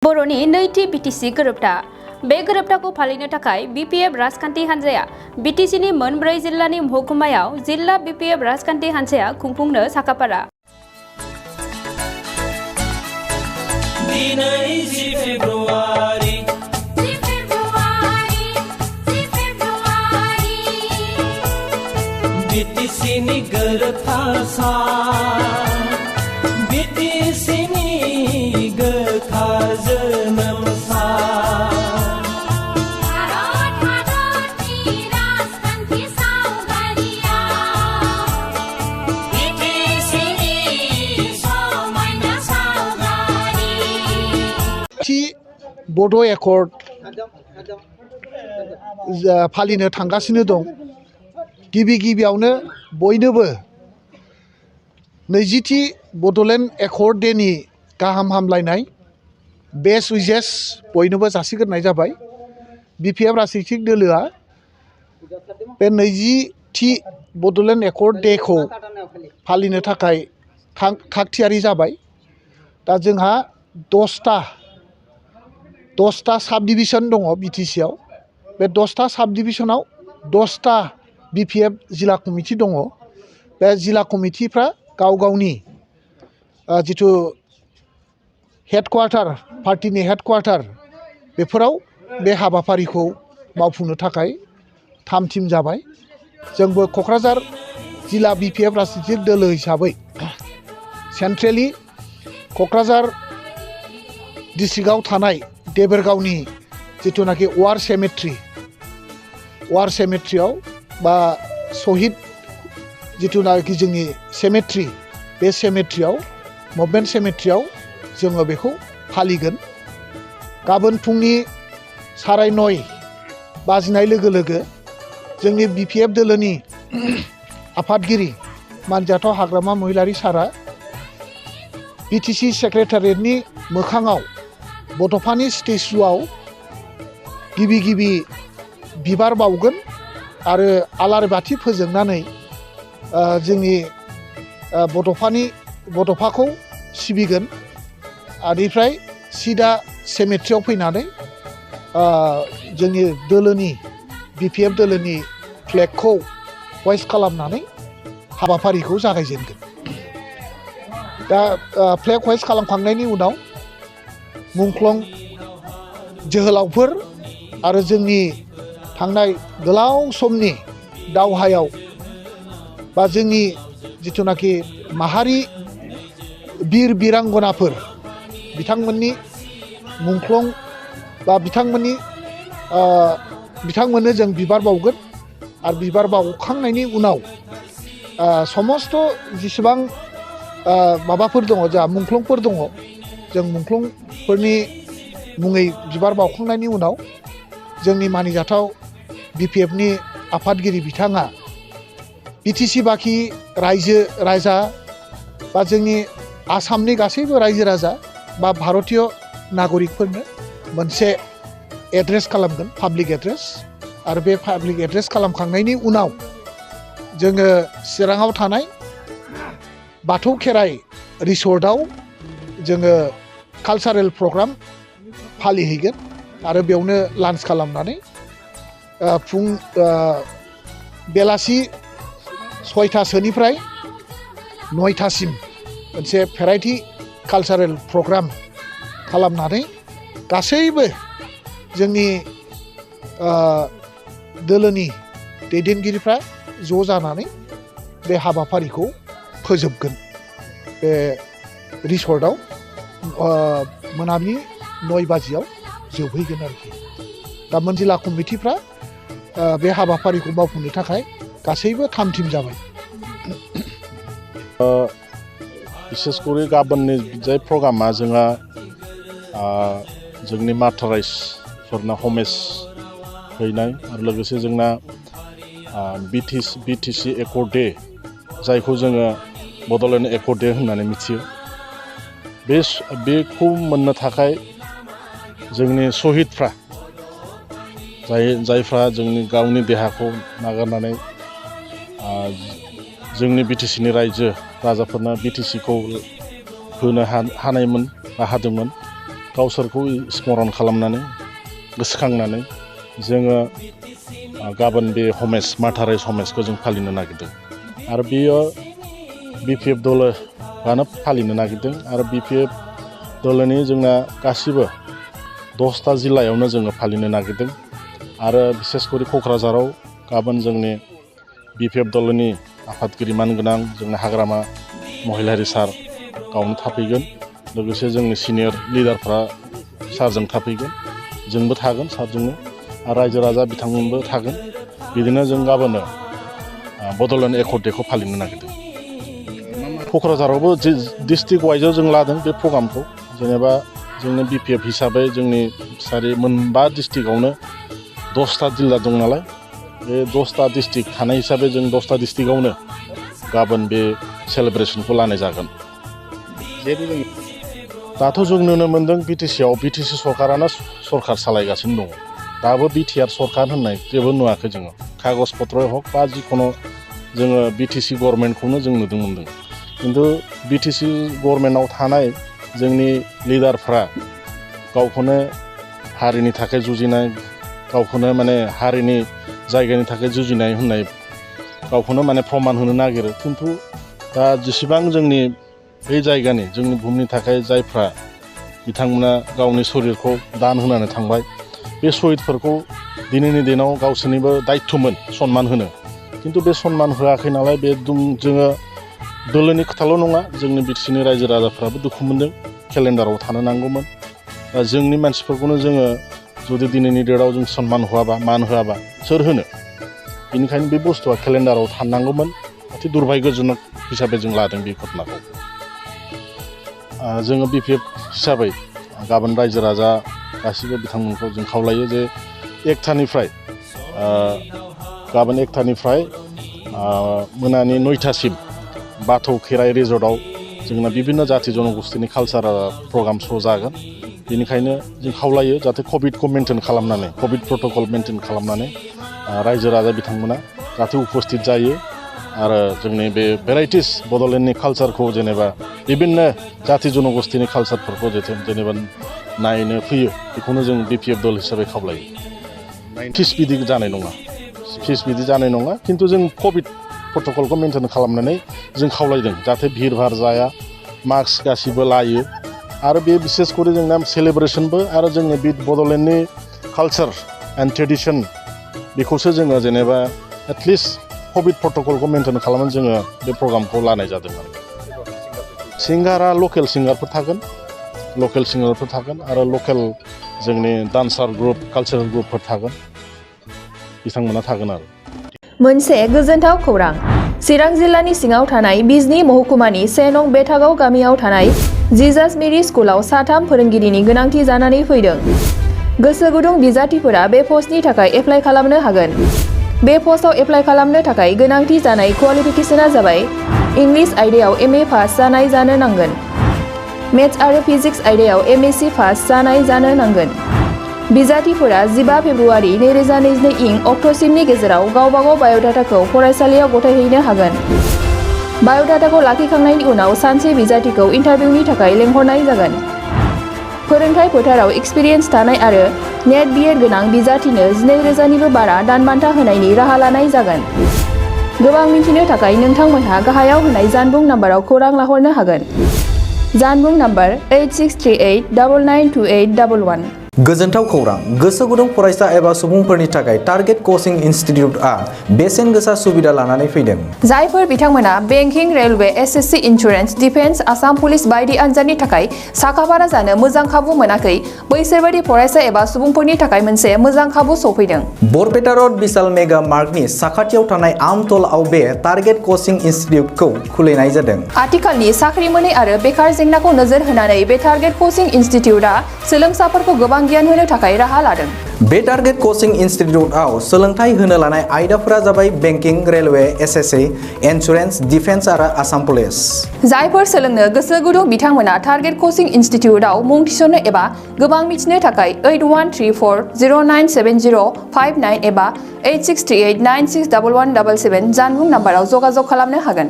बर'नि नैथि बिटिसि गोरोबथा बे गोरोबथाखौ फालिनो थाखाय बिपिएफ राजखान्थि हान्जाया बिटिसिनि मोनब्रै जिल्लानि महकुमायाव जिल्ला बिपिएफ राजखान्थि हान्जाया खुंफुंनो साखाफारा। बिटिसिनि गोरोबथा सान बिटिसिनि गोथार जोनोम सान भारत हादरनि राजखान्थि सावगारियाव बिटिसिनि समायना सावगारि। बड' एकर्ड फालिनो थांगासिनो दं। गिबियावनो बयनोबो 20थि बड'लेण्ड एकर्ड डेनि गाहाम हामलायनाय बेस्ट उइजेस बयनोबो जासिग्रोनाय जाबाय। बिपिएफ राजनीतिक दोलोआ बे 20थि बड'लेण्ड एकर्ड डेखौ फालिनो थाखाय थागथियारि जाबाय। दा जोंहा 10टा साब डिभिजन दङ बिटिसिआव। बे 10टा साब डिभिजनाव 10टा बिपिएफ जिल्ला कमिटि दङ। बे जिल्ला कमिटिफ्रा गाव गावनि जिथु हेडक्वार्टार पार्टिनि हेडक्वार्टार बेफोराव बे हाबाफारिखौ मावफुंनो थाखाय थाम-थिम जाबाय। जोंबो क'क्राझार जिल्ला बिपिएफ राजनीतिक दोलो हिसाबै सेन्ट्रेलि क'क्राझार डिस्ट्रिक्टआव थानाय देबोरगावनि जिथुनाखि वार सेमेट्रियाव बा शहीद जिथुनाखि जोंनि सेमेट्रि बे सेमेट्रियाव मुभमेन्ट सेमेट्रियाव जोङो बेखौ फालिगोन। गाबोन फुंनि 9:30 बाजिनाय लोगो लोगो जोंनि बिपिएफ दोलोनि आफादगिरि मानजाथाव हाग्रामा महिलारि सारा बिटिसि सेक्रेटारियेटनि मोखाङाव बड'फानि स्टेचुआव गिबि बिबार बावगोन आरो आलारि बाथि फोजोंनानै जोंनि बड'फाखौ सिबिगोन। आनिफ्राय सिदा सेमेट्रियाव फैनानै जोंनि दोलोनि बिपिएफ दोलोनि फ्लेगखौ हइस्ट खालामनानै हाबाफारिखौ जागायजेनगोन। दा फ्लेग हइस्ट खालामखांनायनि उनाव मुंख्लं जोहोलावफोर आरो जोंनि थांनाय गोलाव समनि दावहायाव बा जोंनि जिथुनाखि माहारि बिर बिरांगनाफोर बिथांमोननि मुंख्लं बा बिथांमोननो जों बिबार बावगोन। आरो बिबार बावखांनायनि उनाव समस्त जिसेबां माबाफोर दङ जोंहा मुंख्लंफोर दङ। जों मुंख्लंफोरनि मुङै बिबार बावखांनायनि उनाव जोंनि मानिजाथाव बिपिएफनि आफादगिरि बिथाङा बिटिसि बाखि रायजा बा जोंनि आसामनि गासैबो रायजो राजा बा भारतीय नागरिकफोरनो मोनसे एड्रेस खालामगोन, पाब्लिक एड्रेस। आरो बे पाब्लिक एड्रेस खालामखांनायनि उनाव जोङो चिराङाव थानाय बाथौ खेराइ रिसर्टआव जोङो कालचारेल प्रग्राम फालिहैगोन आरो बेयावनो लान्च खालामनानै बेलासि 6टासोनिफ्राय 9टासिम मोनसे भेराइटि कालचारेल प्रग्राम खालामनानै गासैबो जोंनि दोलोनि दैदेनगिरिफ्रा ज' जानानै बे हाबाफारिखौ फोजोबगोन। बे रिसर्टआव मोनाबिलि 9 बाजियाव जोबहैगोन आरोखि। दा जिल्ला कमिटिफ्रा बे हाबाफारिखौ मावफुंनो थाखाय गासैबो थाम-थिम जाबाय। बिसेसकरि गाबोननि जाय प्रग्रामा जोंहा जोंनि माथाराइसफोरनो हमेज हैनाय आरो लोगोसे जोंना बिटिसि एकर्ड डे जायखौ जोङो बड'लेण्ड एकर्ड डे होननानै मिथियो। बेखौ मोननो थाखाय जोंनि शहीदफ्रा जायफ्रा जोंनि गावनि देहाखौ नागारनानै जोंनि बिटिसिनि रायजो राजाफोरनो बिटिसिखौ होनो हानायमोन बा हादोंमोन गावसोरखौ स्मरन खालामनानै गोसोखांनानै जोङो गाबोन बे हमेस मार्टाराइज हमेसखौ जों फालिनो नागिरदों आरो बेयो BPF दलानो फालिनो नागिरदों आरो BPF दलनि जोंना गासिबो 10टा जिल्लायावनो जोङो फालिनो नागिरदों आरो बिसेस करि क'क्राझाराव गाबोन जोंनि BPF दलनि आफादगिरि मानगोनां जोंनि हाग्रामा महिलारि सार गावनो थाफैगोन लोगोसे जोंनि सिनियर लिडारफ्रा सारजों थाफैगोन जोंबो थागोन सारजोंनो आरो रायजो राजा बिथांमोनबो थागोन बिदिनो जों गाबोनो बड'लेण्ड एकर्ड डेखौ फालिनो नागिरदों क'क्राझारावबो डिस्ट्रिक्ट वाइजआव जों लादों बे प्रग्रामखौ जेनेबा जोंनि BPF हिसाबै जोंनि मोनबा डिस्ट्रिक्टआवनो 10टा जिल्ला दं नालाय बे 10टा डिस्ट्रिक्ट थानाय हिसाबै जों 10टा डिस्ट्रिक्टआवनो गाबोन बे सेलेब्रेसनखौ लानाय जागोन दाथ' जों नुनो मोन्दों BTC सरकारानो सरकार सालायगासिनो दङ दाबो BTR सरकार होननाय जेबो नुवाखै जोङो कागज पत्र हक बा जिखुनु जोङो BTC गभर्नमेन्टखौनो जों नुदों मोन्दों खिन्थु BTC गभर्नमेन्टआव थानाय जोंनि लिडारफ्रा गावखौनो हारिनि थाखाय जुजिनाय गावखौनो माने हारिनि जायगानि थाखाय जुजिनाय होननाय गावखौनो माने प्रमान होनो नागिरो खिन्थु दा जेसेबां जोंनि बे जायगानि जोंनि बुहुमनि थाखाय जायफ्रा बिथांमोना गावनि शरीरखौ दान होनानै थांबाय बे शहीदफोरखौ दिनैनि दिनाव गावसोरनिबो दायित्वमोन सन्मान होनो खिन्थु बे सन्मान होआखै नालाय बे जोङो दोलोनि खोथाल' नङा जोंनि BTCनि रायजो राजाफ्राबो दुखु मोन्दों केलेन्डाराव थानो नांगौमोन दा जोंनि मानसिफोरखौनो जोङो जुदि दिनैनि डेटआव जों सन्मान होआबा मान होआबा सोर होनो बेनिखायनो बे बुस्थुआ केलेन्डाराव थानांगौमोन अति दुर्भाग्यजनक हिसाबै जों लादों बे घटनाखौ जोङो BPF हिसाबै गाबोन रायजो राजा गासिबो बिथांमोनखौ जों खावलायो जे गाबोन 1थानिफ्राय मोनानि 9थासिम बाथौ खेराइ रिजर्टआव जोंना बिभिन्न जाति जनगोष्ठीनि कालचारेल प्रग्राम श' जागोन बेनिखायनो जों खावलायो जाहाथे कभिडखौ मेनटेन खालामनानै कभिड प्रट'कल मेनटेन खालामनानै रायजो राजा बिथांमोना जाहाथे उपस्थित जायो आरो जोंनि बे भेराइटिस बड'लेण्डनि कालचारखौ जेनेबा बिभिन्न जाति जनगोष्ठीनि कालचारफोरखौ जेनेबा नायनो फैयो बेखौनो जों BPF दल हिसाबै खावलायो फिस बिदि जानाय नङा खिन्थु जों कभिड प्रट'कलखौ मेनटेन खालामनानै जों खावलायदों जाहाथे भिर भार जाया मास्क गासिबो लायो आरो बे बिसेस करि जोंना सेलेब्रेसनबो आरो जोंनि बे बड'लेण्डनि कालचार एन्ड ट्रेडिसन बेखौसो जोङो जेनेबा एटलिस्ट कभिड प्रट'कलखौ मेनटेन खालामनानै जोङो बे प्रग्रामखौ लानाय जादों आरो सिंगारा लकेल सिंगारफोर थागोन आरो लकेल जोंनि डान्सार ग्रुप कालचारेल ग्रुपफोर थागोन बिथांमोना थागोन आरो मोनसे गोजोनथाव खौरां चिरां जिल्लानि सिङाव थानाय बिजनी महकुमानि 1 नं बेथागाव गामियाव थानाय जिजास मेरि स्कुलाव 3 फोरोंगिरिनि गोनांथि जानानै फैदों गोसो गुदुं बिजाथिफोरा बे पस्टनि थाखाय एप्लाइ खालामनो हागोन बे पस्टआव एप्लाइ खालामनो थाखाय गोनांथि जानाय क्वालिफिकेशना जाबाय इंलिश आयदायाव MA पास जानाय जानो नांगोन मेथ्स आरो फिजिक्स आयदायाव MSc पास जानाय जानो नांगोन बिजाथिफोरा 15 फेब्रुवारि 2022 इं अक्ट'सिमनि गेजेराव गावबागाव बाय'डाटाखौ फरायसालियाव गथायहैनो हागोन बाय'डाटाखौ लाखिखांनायनि उनाव सानसे बिजाथिखौ इन्टारभिउनि थाखाय लेंहरनाय जागोन फोरोंथाय फोथाराव एक्सपिरियेन्स थानाय आरो नेट BEd गोनां बिजाथिनो 12,000निबो बारा दानबान्था होनायनि राहा लानाय जागोन गोबां मिन्थिनो थाखाय नोंथांमोनहा गाहायाव होनाय जानबुं नाम्बाराव खौरां लाहरनो हागोन जानबुं नाम्बार 8638992811 गोजोनथाव खौरां गोसो गुदुं फरायसा एबा सुबुंफोरनि थाखाय टारगेट कचिं इनस्टिट्यूटआ बेसेन गोसा सुबिदा लानानै फैदों जायफोर बिथांमोना banking railway SSC insurance defence Assam police बायदि आनजादनि थाखाय साखाफारा जानो मोजां खाबु मोनाखै बैसोर बायदि फरायसा एबा सुबुंफोरनि थाखाय मोनसे मोजां खाबु सफैदों बरपेटा रोड विशाल मेगा मार्टनि साखाथियाव थानाय आमतलाव बे टारगेट कचिं इनस्टिट्यूटखौ खुलिनाय जादों आथिखालनि साख्रि मोनै आरो बेकार जेंनाखौ नोजोर होनानै बे टारगेट कचिं इनस्टिट्यूटआ सोलोंसाफोरखौ गोबां गियान होनो थाखाय राहा लादों बे टारगेट कचिं इनस्टिट्यूटआव सोलोंथाइ होनो लानाय आयदाफोरा जाबाय banking railway SSC insurance defence आरो आसाम पुलिस जायफोर सोलोंनो गोसो गुदुं बिथांमोना टारगेट कचिं इनस्टिट्यूटआव मुं थिसननो एबा गोबां मिथिनो थाखाय 8134097059 एबा 8638961177 जानबुं नाम्बाराव जगाजग खालामनो हागोन